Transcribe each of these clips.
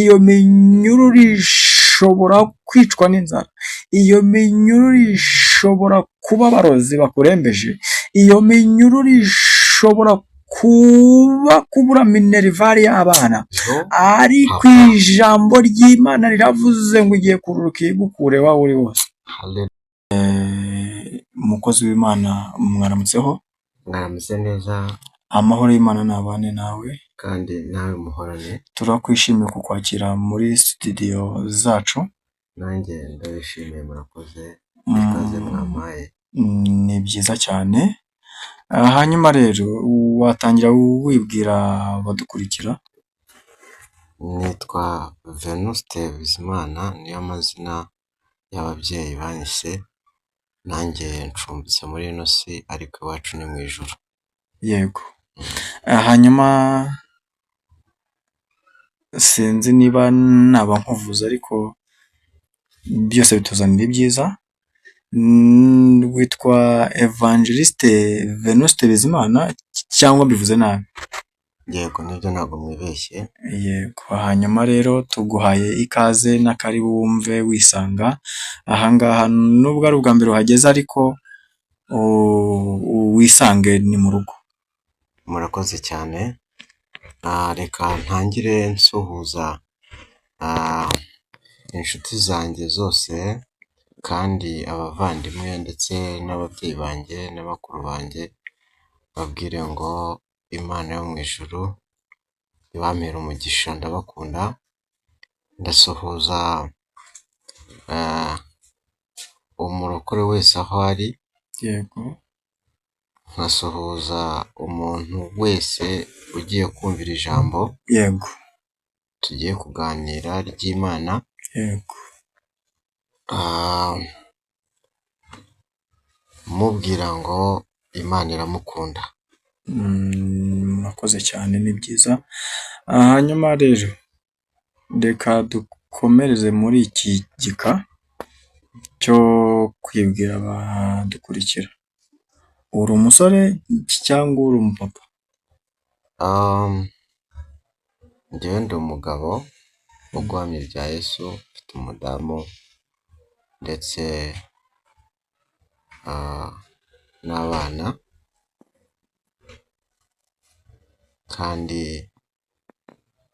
Iyo minyururu ishobora kwicwa n'inzara, iyo minyururu ishobora kuba abarozi bakurembeje, iyo minyururu ishobora kuba kubura minerivare y'abana, Yo ariko papa. ijambo ry'Imana riravuze ngo igiye kururuka igukure aho uri hose. Haleluya. Umukozi w'Imana, mwaramutseho? Mwaramutse neza. Amahoro y'Imana nabane nawe. Kandi nawe muhorane. Turakwishimiye kukwakira muri studio zacu. Nanjye ndabishimiye, murakoze ikaze mwampaye. Ni byiza cyane. Hanyuma rero watangira wibwira abadukurikira. Nitwa Venuste Bizimana, niyo mazina y'ababyeyi banyise, nanjye ncumbitse muri ino si ariko iwacu ni mu ijuru. Yego. Hanyuma sinzi niba naba nkuvuze, ariko byose bituzanira ibyiza. Witwa Evangeliste Venuste Bizimana cyangwa mbivuze nabi? Yego, nibyo, ntabwo mwibeshye. Yego, hanyuma rero tuguhaye ikaze n'akaribu, wumve wisanga ahangaha, nubwo ari ubwa mbere uhageze, ariko wisange ni mu rugo. Murakoze cyane. Reka ntangire nsuhuza inshuti zanjye zose kandi abavandimwe ndetse n'ababyeyi banjye na bakuru banjye, babwire ngo Imana yo mu ijuru ibampere umugisha, ndabakunda. Ndasuhuza umurokore wese aho ari, nkasuhuza umuntu wese ugiye kumvira ijambo tugiye kuganira ry'Imana. Mubwira ngo Imana iramukunda. Murakoze cyane, ni byiza. Hanyuma rero reka dukomereze muri iki gika cyo kwibwira abadukurikira. Uri umusore cyangwa uri umupapa? Njyewe ndi umugabo wo guhamya ibya Yesu, mfite umudamu ndetse n'abana, kandi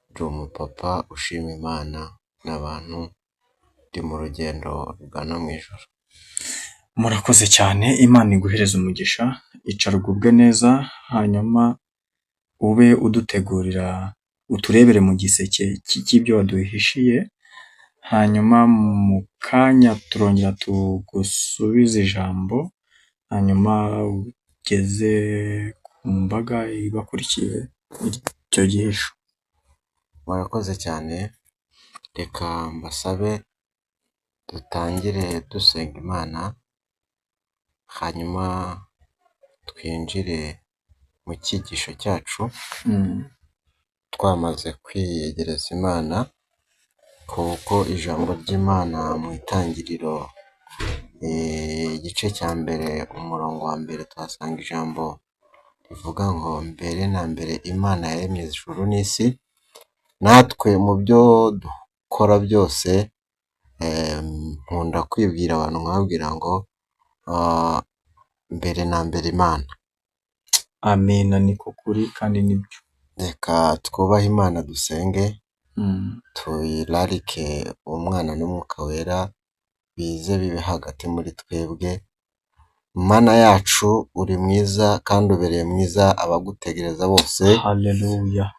ndi umupapa ushima Imana n'abantu, ndi mu rugendo rugana mu ijuru. Murakoze cyane, Imana iguhereze umugisha, icara ugubwe neza, hanyuma ube udutegurira, uturebere mu giseke cy'ibyo waduhishiye, hanyuma mu kanya turongera tugusubize ijambo, hanyuma ugeze ku mbaga ibakurikiye icyo gihisho. Murakoze cyane, reka mbasabe dutangire dusenga Imana, hanyuma twinjire mu cyigisho cyacu twamaze kwiyegereza Imana, kuko ijambo ry'Imana mu itangiriro igice cya mbere umurongo wa mbere tuhasanga ijambo rivuga ngo mbere na mbere Imana yaremye ijuru n'isi, natwe mu byo dukora byose nkunda kwibwira abantu nkababwira ngo mbere na mbere Imana. Amena, niko kuri kandi nibyo. Reka twubahe Imana dusenge, tuyirarike Umwana n'Umwuka Wera bize bibe hagati muri twebwe. Mana yacu, uri mwiza kandi ubereye mwiza abagutegereza bose. Haleluya.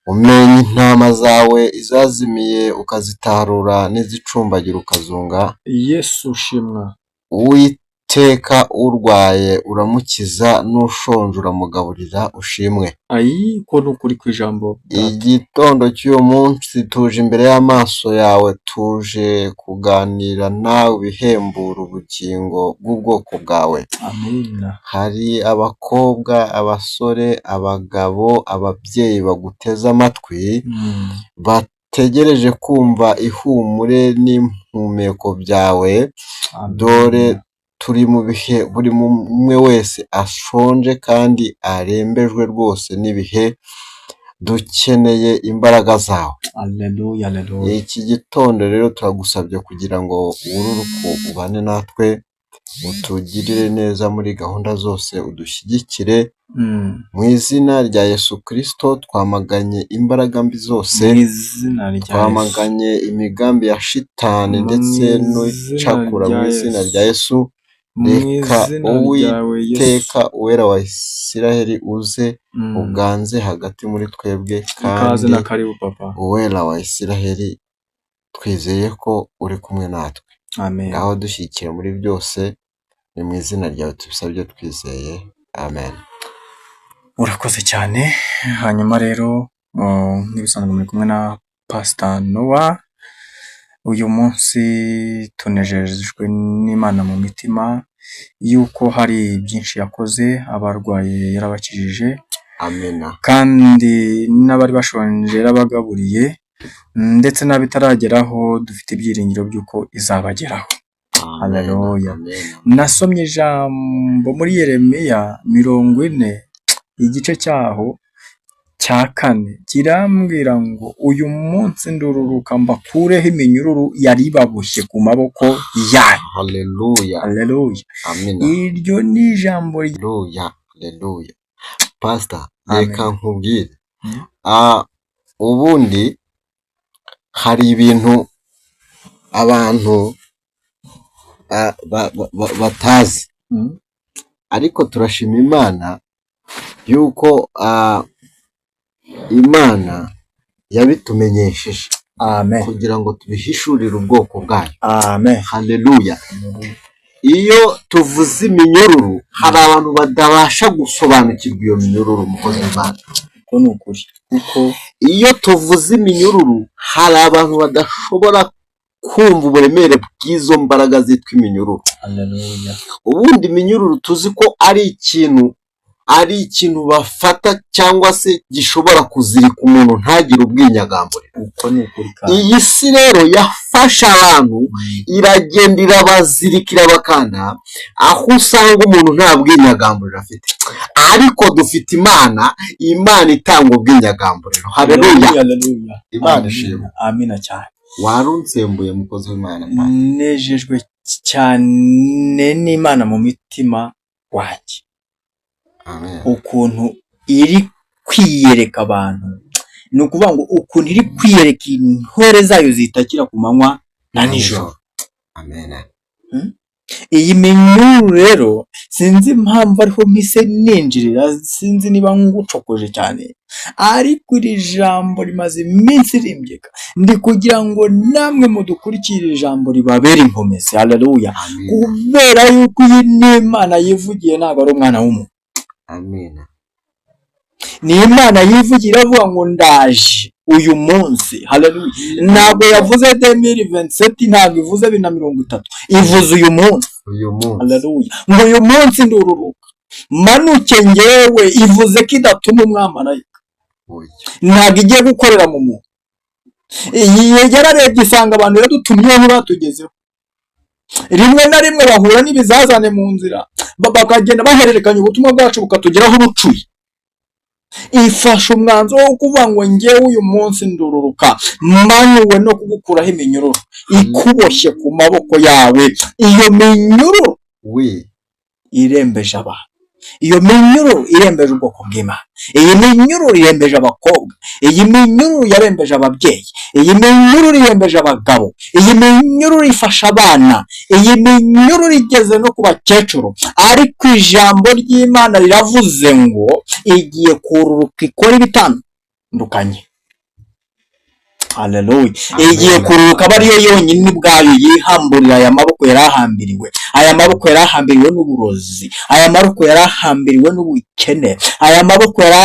Umenya intama zawe, izazimiye ukazitarura n'izicumbagira ukazunga. Yesu ushimwa. Uwiteka, urwaye uramukiza n'ushonje uramugaburira, ushimwe. Ayi, ko ni ukuri kw'ijambo Data. Igitondo cy'uyu munsi tuje imbere y'amaso yawe, tuje kuganira nawe ibihembura ubugingo bw'ubwoko bwawe. Amina. Hari abakobwa, abasore, abagabo, ababyeyi baguteze amatwi, bategereje kumva ihumure n'impumeko byawe. Dore turi mu bihe buri umwe wese ashonje kandi arembejwe rwose n'ibihe. Dukeneye imbaraga zawe. Alleluya, alleluya. Iki gitondo rero turagusabye kugira ngo wururuke ubane natwe, utugirire neza muri gahunda zose, udushyigikire. Mu izina rya Yesu Kristo twamaganye imbaraga mbi zose, Mu izina rya Yesu. twamaganye imigambi ya shitani Mu ndetse izina n'icakura rya mu izina Yesu. rya Yesu. Mu Reka izina ryawe Yesu. Uwiteka Uwera wa Isiraheli uze uganze hagati muri twebwe, Ikaze kandi na karibu papa. Uwera wa Isiraheli twizeye ko uri kumwe natwe. Amen. Ngaho dushyigikire muri byose, ni mu izina ryawe tubisabye twizeye, amen. Urakoze cyane. Hanyuma rero nk'ibisanzwe muri kumwe na Pastor Noah. Uyu munsi tunejejwe n'Imana mu mitima yuko hari byinshi yakoze, abarwaye yarabakijije, Amena. kandi n'abari bashonje yarabagaburiye, ndetse n'abitarageraho dufite ibyiringiro by'uko izabageraho. Amen. Haleluya. Amen. Nasomye ijambo muri Yeremiya 40, igice cyaho cya 4, kirambwira ngo uyu munsi ndururuka mbakureho iminyururu yari ibaboshye ku maboko yanyu. Haleluya. Haleluya. Amina. Iryo ni ijambo Haleluya. Haleluya. Pastor, Amen. reka nkubwire. Ubundi hari ibintu abantu batazi, ariko turashima Imana yuko Imana yabitumenyesheje Amen. kugira ngo tubihishurire ubwoko bwayo. Amen. Haleluya. Iyo tuvuze iminyururu, hari abantu batabasha gusobanukirwa iyo minyururu, mukozi w'Imana. Uko ni ukuri. Kuko Iyo tuvuze iminyururu, hari abantu badashobora kumva uburemere bw'izo mbaraga zitwa iminyururu. Haleluya. Ubundi iminyururu tuzi ko ari ikintu bafata cyangwa se gishobora kuzirika umuntu ntagire ubwinyagamburiro. Uko ni ukuri kandi. Iyi si rero yafashe abantu, iragenda irabazirika, irabakanda, aho usanga umuntu nta bwinyagamburiro afite. Ariko dufite Imana, Imana itanga ubwinyagamburiro. Haleluya. Haleluya. Imana Amina. ishimwe. Amina cyane. Warunsembuye, mukozi w'Imana. Nejejwe cyane n'Imana mu mitima wanjye. Amen. Ukuntu iri kwiyereka abantu, ni ukuvuga ngo ukuntu iri kwiyereka intore zayo zitakira ku manywa na nijoro. Amen. Iyi minyururu rero sinzi impamvu ariho mpise ninjirira, sinzi niba ngucokoje cyane, ariko iri jambo rimaze iminsi rimbyeka, ndi kugira ngo namwe mudukurikire iri jambo ribabere inkomezi. Haleluya. Amen. Kubera yuko iyi ni Imana yivugiye, ntabwo ari umwana w'umuntu. Amen. Ni Imana yivugira iravuga ngo ndaje uyu munsi. Haleluya. Ntabwo yavuze 2027, ntabwo ivuze 2030, ivuze uyu munsi. Uyu munsi. Haleluya. Ngo uyu munsi ndururuka manuke ngewe, ivuze ko idatuma umwamarayika. Oya. Ntabwo igiye gukorera mu muntu. Iyi yararebye isanga abantu yadutumyeho ntibatugezeho, rimwe na rimwe bahura n'ibizazane mu nzira, bakagenda bahererekanya ubutumwa bwacu bukatugeraho bucuye. Ifashe umwanzuro wo kuvuga ngo ngewe uyu munsi ndururuka manuwe no kugukuraho iminyururu ikuboshye ku maboko yawe, iyo minyururu irembeje abantu, iyo minyururu irembeje ubwoko bw'Imana, iyi minyururu irembeje abakobwa, iyi minyururu yarembeje ababyeyi, iyi minyururu irembeje abagabo, iyi minyururu ifasha abana, iyi minyururu igeze no ku bakecuru. Ariko ijambo ry'Imana riravuze ngo igiye kururuka ikora ibitandukanye. Haleluya. Igiye kururuka aba ariyo yonyine ubwayo yihamburira aya maboko yari ahambiriwe, aya maboko yari ahambiriwe n'uburozi, aya maboko yari ahambiriwe n'ubukene, aya maboko yari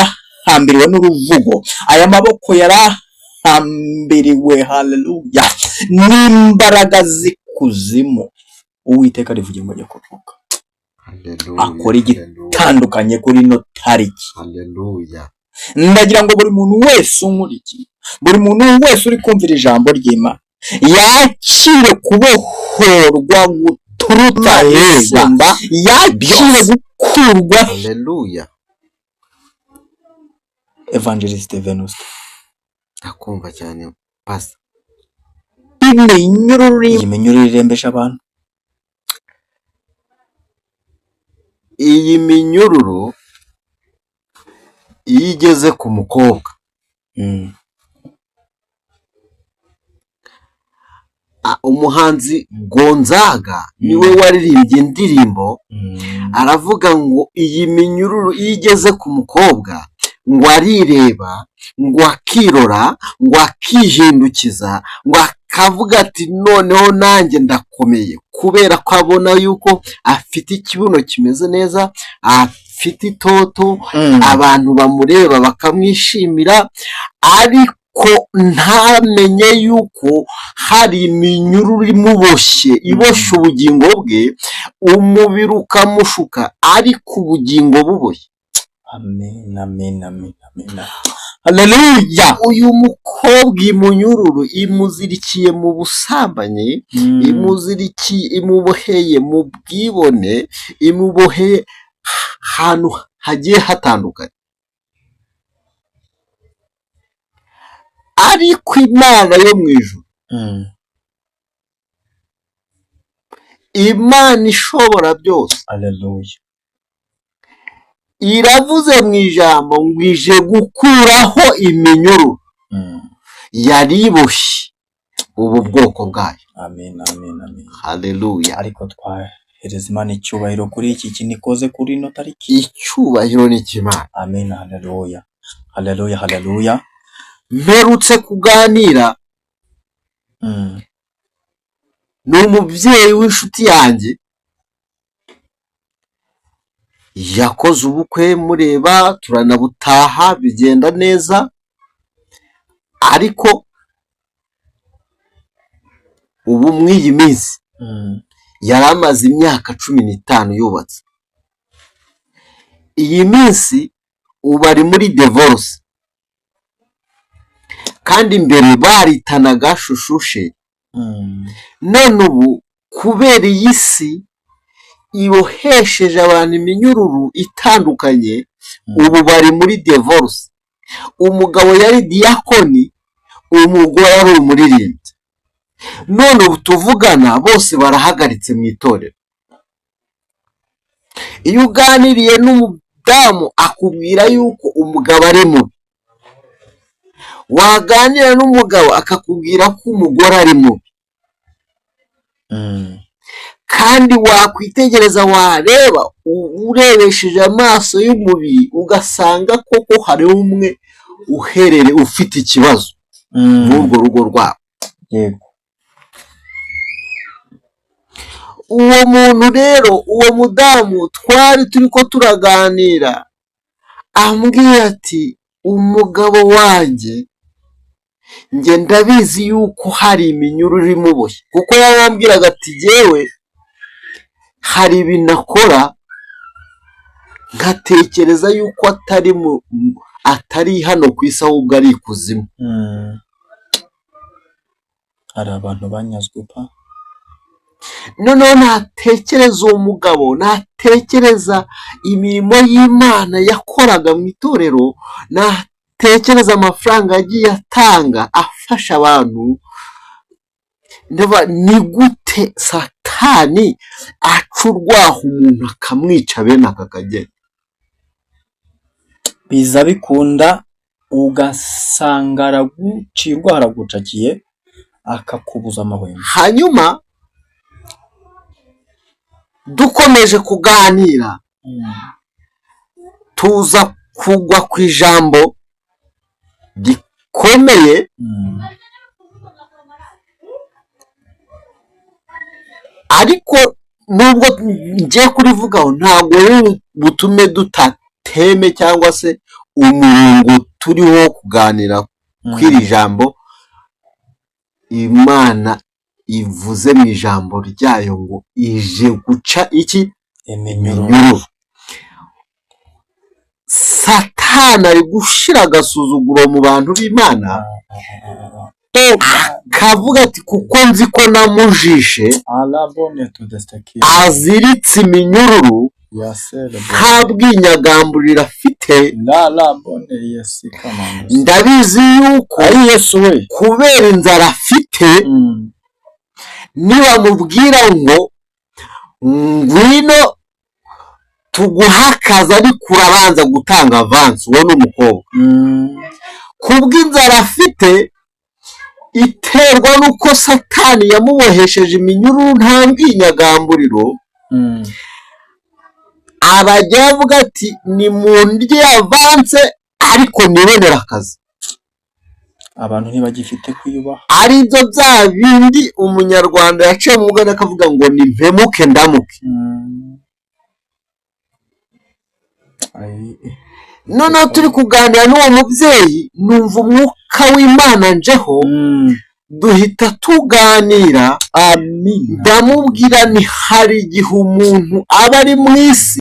ahambiriwe n'uruvugo, aya maboko yari ahambiriwe, haleluya, n'imbaraga z'ikuzimu. Uwiteka rivuge ngo ajye kuruhuka, Haleluya. akora igitandukanye kuri ino tariki. Haleluya. Ndagira ngo buri muntu wese unkurikiye, buri muntu wese uri kumvira ijambo ry'Imana, yakire kubohorwa guturutse aheza, yakire gukurwa Haleluya. Evangeliste Venuste. Ndakumva cyane, pasa. Iminyururu, iyi minyururu irembeje abantu. Iyi minyururu iyo igeze ku mukobwa, umuhanzi Gonzaga niwe waririmbye indirimbo, aravuga ngo iyi minyururu iyo igeze ku mukobwa ngo arireba, ngo akirora, ngo akihindukiza, ngo akavuga ati noneho nanjye ndakomeye, kubera ko abona yuko afite ikibuno kimeze neza, afite itoto, abantu bamureba bakamwishimira, ariko ntamenye yuko hari iminyururu imuboshye, iboshye ubugingo bwe, umubiri ukamushuka ariko ubugingo buboshye. Amen, amen, amen, amen. Haleluya. Uyu mukobwa imunyururu imuzirikiye mu busambanyi, imuzirikiye, imuboheye mu bwibone, imuboheye ahantu hagiye hatandukanye. Ariko Imana yo mu ijuru, Imana ishobora byose, Haleluya, iravuze mu ijambo ngo ije gukuraho iminyururu yari iboshye ubu bwoko bwayo. Amen, amen, amen. Haleluya. Ariko twahereza Imana icyubahiro kuri iki kintu ikoze kuri ino tariki. Icyubahiro ni icy'Imana. Amen, haleluya, haleluya, haleluya. Mperutse kuganira n'umubyeyi w'inshuti yanjye, yakoze ubukwe mureba, turanabutaha bigenda neza, ariko ubu mw'iyi minsi yari amaze imyaka 15 yubatse. Iyi minsi ubu ari muri divorce, kandi mbere baritanaga shushushe. None ubu kubera iyi si ibohesheje abantu iminyururu itandukanye, ubu bari muri divorce. Umugabo yari diyakoni, umugore ari umuririmbyi. None ubu tuvugana bose barahagaritse mu itorero. Iyo uganiriye n'umudamu akubwira yuko umugabo ari mubi, waganira n'umugabo akakubwira ko umugore ari mubi, kandi wakwitegereza wareba urebesheje amaso y'umubiri ugasanga koko hari umwe uherere ufite ikibazo muri urwo rugo rwabo. Yego. Uwo muntu rero, uwo mudamu twari turi ko turaganira, ambwira ati umugabo wanjye njye ndabizi yuko hari iminyururu imuboshye, kuko yarambwiraga ati jyewe hari ibintu akora nkatekereza yuko atari hano ku isi ahubwo ari ikuzimu. Hari abantu banyazwe pa. Noneho natekereza uwo mugabo, natekereza imirimo y'Imana yakoraga mu itorero, natekereza amafaranga yagiye atanga afasha abantu, ni gute Satani aca urwaho umuntu akamwica bene aka kageni? Biza bikunda ugasanga araguciye urwaho, aragucakiye, akakubuza amahwemo. Hanyuma dukomeje kuganira, tuza kugwa ku ijambo rikomeye, ariko nubwo ngiye kurivugaho ntabwo butume dutateme cyangwa se umurongo turiho kuganira kw'iri jambo. Imana ivuze mu ijambo ryayo ngo ije guca iki? Iminyururu. Satani ari gushira agasuzuguro mu bantu b'Imana, akavuga ati kuko nzi ko namujishe aziritse iminyururu, Yasere. Nta bwinyagamburiro afite. La la bone yesi kamando. Ndabizi yuko Ari Yesu we. kubera inzara afite, nibamubwira ngo ngwino tuguhe akazi ariko urabanza gutanga avance, uwo ni umukobwa, kubw'inzara afite iterwa n'uko Satani yamubohesheje iminyururu, nta bwinyagamburiro, abajya avuga ati ni mundye avance ariko nibonere akazi. Abantu ntibagifite kwiyubaha. Aribyo bya bindi Umunyarwanda yaciye mu mugani akavuga ngo ni mpemuke ndamuke. Ai. Noneho turi kuganira n'uwo mubyeyi, numva Umwuka w'Imana njeho, duhita tuganira. Amina. Ndamubwira ni hari igihe umuntu aba ari mu isi.